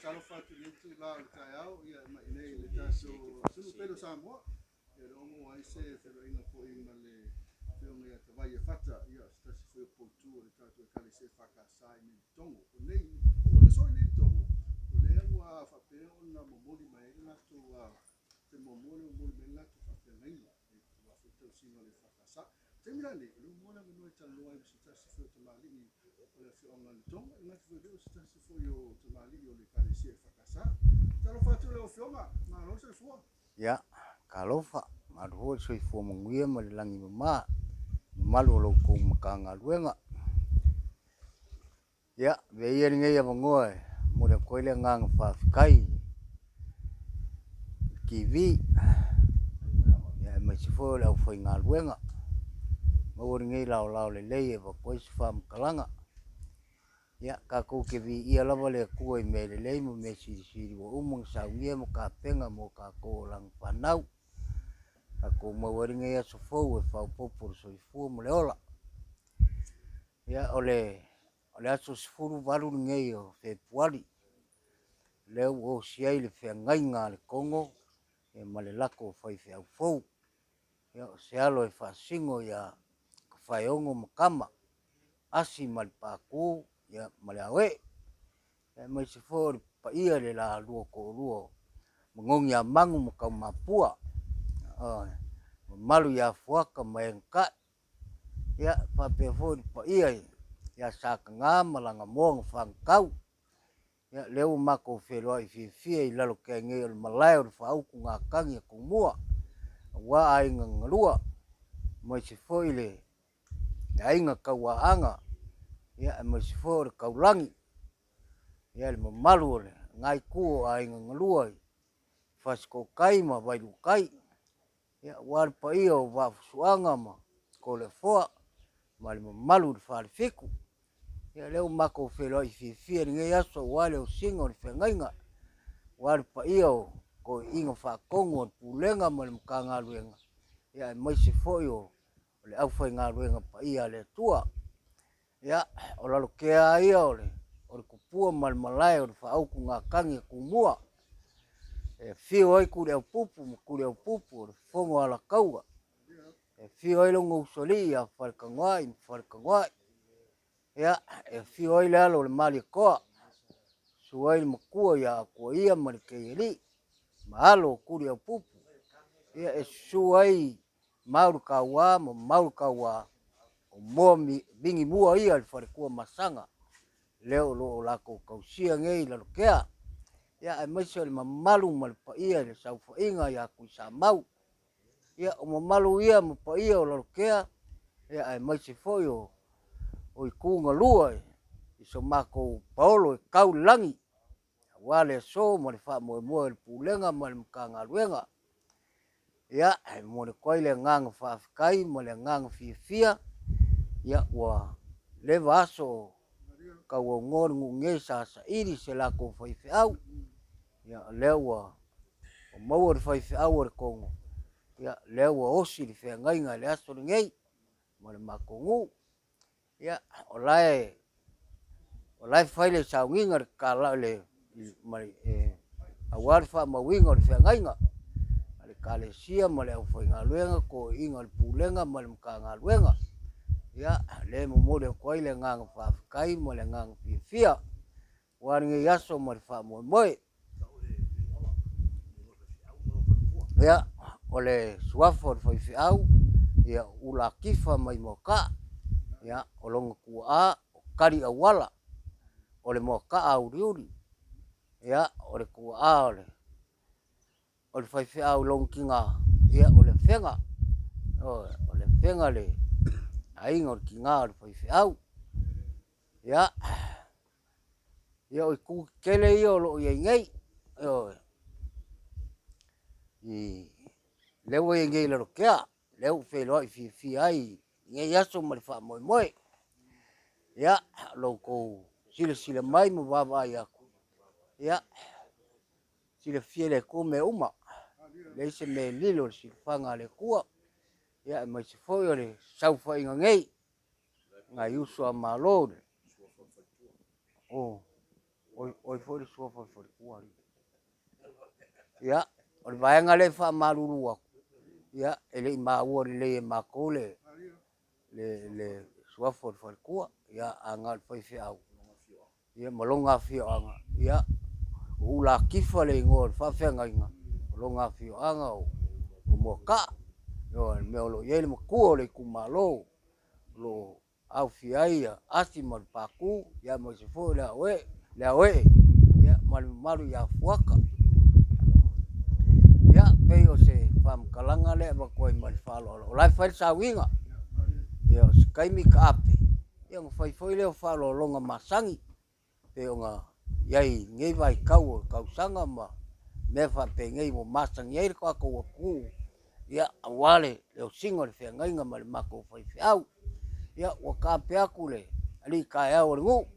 Talofa atu i lenei itula o le taeao, ia mai i inei i le tatou atunuu pele o Samoa. Ia o lea ua maua ai se feiloaiga foi ma le Afioga ia Tavai Iafata, ia o se tasi foi o poutu o le tatou Ekalesia EFKS i inei i Letogo. O nei, o le aso i inei i Letogo, o lea ua faapea ona momoli mai ai le latou, se muamua lea ua momoli mai ai le latou faafeagaiga, aua foi le tausiga o le EFKS. O le taimi la lenei, o lea ua maua le avanoa e talanoa ai ma se tasi foi o tamalii o le afioaga o Letogo, e le gata foi i lea o se tasi foi o tamalii o le Ekalesia EFKS. Talofa atu i lau Afioga, malo le soifua. Ia, talofa, malo foi le soifua manuia ma le lagi e mama i le mamalu o la outou Matagaluega. Ia, avea ia lenei avanoa e momoli atu ai le agaga faafetai i le TV, aemaise foi o le aufaigaluega, maua lenei laolao lelei e avatu ai se faamatalaga. Ia, tatou te viia lava le Atua i mea lelei ma mea silisili ua uma ona saunia ma tapena mo tatou o lana fanau. Tatou maua ai lenei aso fou e faaopoopo i le soifua ma le ola. Ia, o le aso 18 lenei o Fepuari, lea ua osi ai le feagaiga a Letogo ma le lato a faifeau fou. Ia, o se alo e faasino ia Tafaeono ma Tama, Asi ma le Patu ma le Aoee, aemaise foi o le paia i le lalua toalua o Manogiamanu ma Taumapua, mamalu ia Fuata ma Enatai, ia faapea foi le paia ia Sataga ma lana moa na fagatau. Ia, lea ua matou feiloai fiafia i Lalotea nei o le malae o le faautugatagi a Tumua, aua aiga na lua, aemaise foi le aiga Tauaana, aemaise foi o le Taulagi, ia le mamalu o lena itu o aiga na lua i Fasitootai ma Vailuutai, ia aua le paia o Vaafusuaga ma Toleafoa ma le mamalu i le Falefitu. Ia lea ua matou feiloai fiafia i lenei aso aua le osiga o le feagaiga, aua le paia o toeaiina faatonu o le Pulega ma le Matagaluega, ia aemaise foi o le aufaigaluega paia a le Atua. Ia, o Lalotea lava ia o le tupua ma le malae o le faautugatagi a Tumua, e afio ai Tuliaupupu ma Tuliaupupu o le Fofoga o Alataua, e afio ai lona usoalii ia Faletanoai ma Faletanoai, ia, e afio ai le alo o le Malietoa, susu ai le matua ia Atuaia ma Leteialii ma alo o Tuliaupupu, ia e susu ai Mauletaua ma Mauletaua, o moa vinimua ia a le faletua Masaga, lea o lo o latou tausia nei i Lalotea, ia aemaise o le mamalu ma le paia i le saofaiga ia Tuisamau. Ia, o mamalu ia ma paia o Lalotea, ia aemaise foi o itu na lua i so matou paolo e tau i le lagi, aua le aso ma le faamoemoe o le Pulega ma le Matagaluega. Ia, e momoli atu ai le agaga faafetai ma le agaga fiafia, ia ua leva aso o tauaunoa le nuu nei sa saili se latou faifeau, ia o lea ua maua le faifeau a Letogo, ia lea ua osi le feagaiga i le aso lenei ma le matou nuu. Ia, o la e fai le sauniga aua le faamauina o le feagaiga a le Ekalesia ma le aufaigaluega, toeaiina o le Pulega ma le Matagaluega. Ia, o lea e momoli atu ai le agaga faafetai ma le agaga fiafia aua lenei aso ma le faamoemoe. Ia, o le suafa o le faifeau, ia o Ula Atifa mai Moataa, ia, o lona tuaa o Taliauala o le Moataa Auliuli, ia, o le tuaa o le faifeau i lona tina, ia, o le Afega. Ioe, o le Afega le aiga o le tina o le faifeau. Ia, ia o itu tetele ia o lo o i ai nei, ioe, lea ua i ai nei i Lalotea, lea ua feiloai fiafia ai i lenei aso ma le faamoemoe. Ia, lo outou silasila mai ma vaavaai atu, ia, silafia e le Atua mea uma, e leai se mea e lilo i le silafaga a le Atua, ia aemaise foi o le saofaiga nei, nai uso a Malo. O ai foi le suafa o le faletua alii? Ia, o le vaega lea e faamalulu atu, ia, e le i maua lelei e matou le suafa o le faletua, ia ae na o le faifeau ma lona afioaga, ia, o Ulatifa le igoa o le faafeagaiga, o lona afioaga o Moataa, ioe, le mea o lo o i ai le matua o le itumalo o lo o aofia ai Asi ma le Patu, aemaise foi o le Aoee ma le mamalu ia Fuata. Ia, pei o se faamatalaga lea e avatu ai ma le faaaloalo, o la e fai le sauniga, ia o se taimi taape ona fai foi lea o faaaloaloga masani pei ona i ai i lenei vaitau o le tausaga ma mea faapenei ua masani ai le tatou atunuu, aua le osiga o le feagaiga ma le matou faifeau. Ia, ua taape atu le alii taeao o le nuu,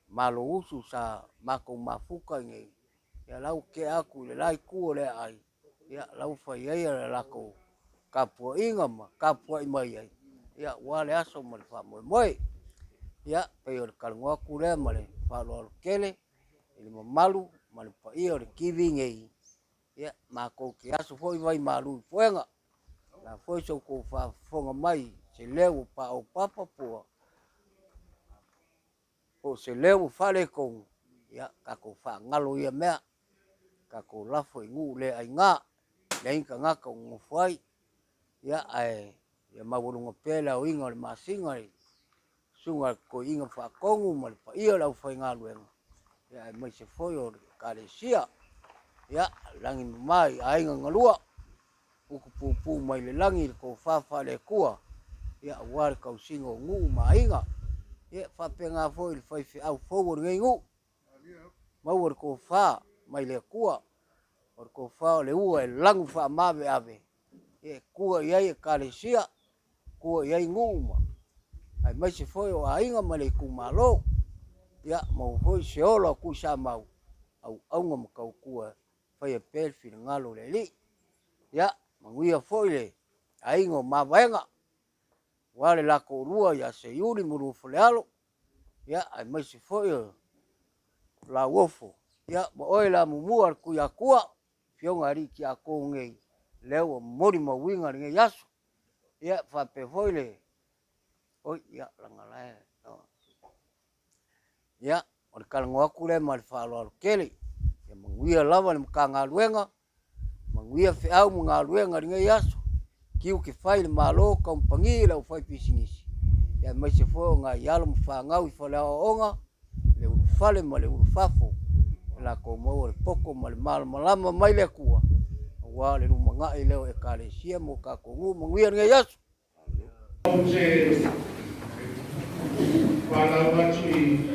Malousu sa matou mafuta i inei, ia o la ua tea atu i le la itu o le aai, o la ua fai ai le latou tapuaiga ma tapuai mai ai aua le aso ma le faamoemoe. Ia, pei o le talanoa atu lea ma le faaaloalo tele i le mamalu ma le paia o le TV nei, ia, matou te asu foi vaimalu i puega. O le a foi so outou faafofoga mai i se leo ua paopapa po o se leo ua faaletonu, ia tatou faagalo ia mea, tatou lafo i nuu le aina, leai ni tagata o nonofo ai, ae ia maualuga pea le aoina o le masina i le susuga i le Toeaina Faatonu ma le paia o le aufaigaluega, aemaise foi o le Ekalesia. Ia lagi e mama i aiga na lua, utupupu mai le lagi le tofa faale-Atua aua le tausiga o nuu ma aiga. Ia e faapena foi i le faifeau fou o lenei nuu, maua le tofa mai le Atua, o le tofa o le ua e lanu faamaveave e tua i ai Ekalesia, tua i ai nuu aemaise foi o aiga ma le itumalo. Ia maua foi se ola o Tuisamau, auauna ma tautua e faia pea le finagalo o le Alii. Ia manuia foi le aiga o Mavaega, aua le la toalua ia Seiuli ma Luafilealo, aemaise foi o Lauofo ma oe le amomua a le Tuiatua, afioga i alii tiakono nei, lea ua molimauina lenei aso. Ia faapea foi le... Oi, ia, leaga o la e... Ia, o le talanoa atu lea ma le faaaloalo tele. Ia manuia lava le Matagaluega, manuia feau ma galuega i lenei aso, tiute fai i le Malo, kamupani, le aufaipisinisi, aemaise foi o nai alo ma fanau i faleaoaoga, le ulufale ma le ulufafo, ia latou maua le poto ma le malamalama mai le Atua aua le lumanai lea o Ekalesia ma o tatou nuu. Manuia lenei aso. Ou te valaau atu i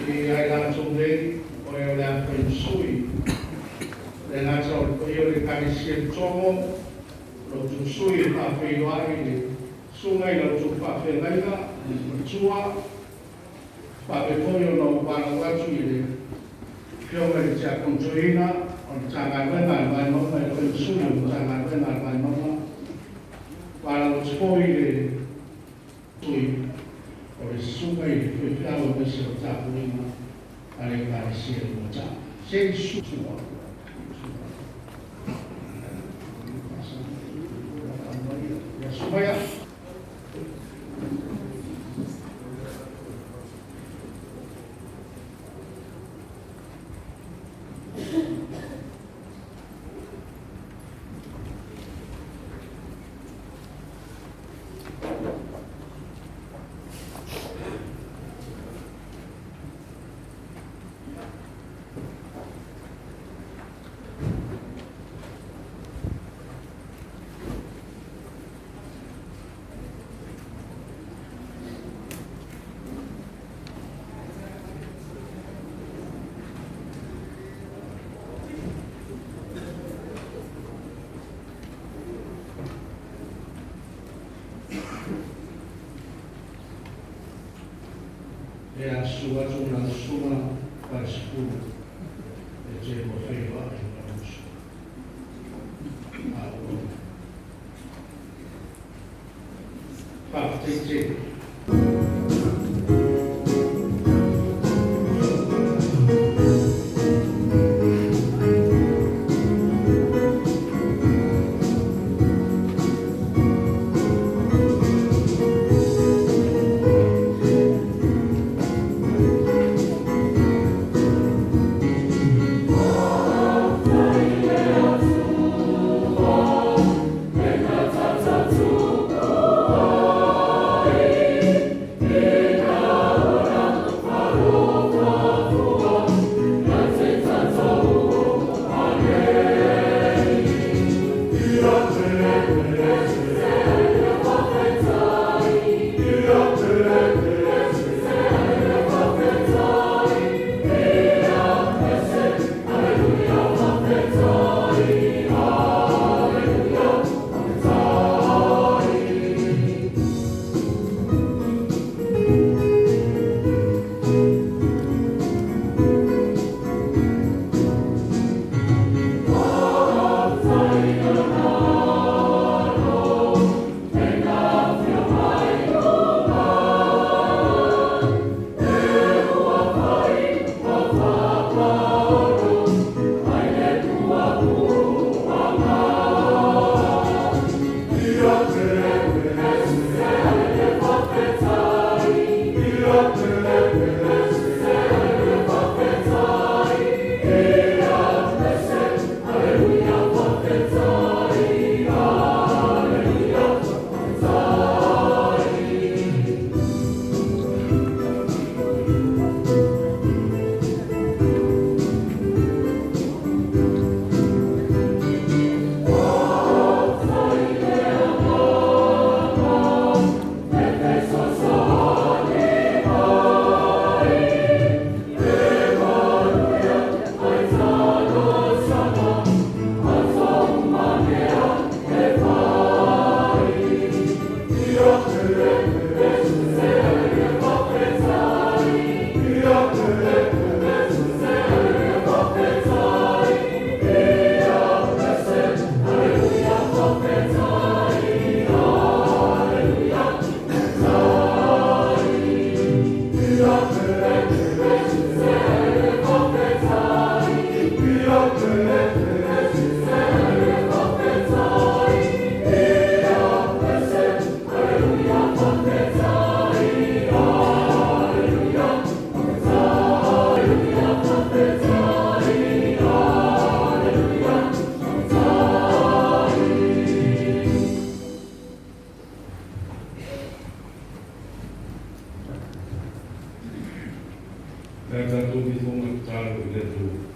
ia i latou nei, o e o le a fai ma sui, e le gata o le paia o le Ekalesia i Togo, o lo outou sui e faafeiloai i le susuga i la outou faafeagaiga matua, faapea foi ona ou valaau atu i le Afioga i le Tiakono Toeaina o le Matagaluega a le Vaimauga e fai ma sui o le Matagaluega a le Vaimauga. Valaau atu foi i le sui o le susuga i le faifeau aemaise o le tapuaiga a le Ekalesia i Moataa. Se i susu. Ia Sumaia. Ia susu atu lau susuga Falesefulu e te lua feiloai ma lou uso a auauna. Faafetai tele. Le tatou tifoga tatalo i le Atua.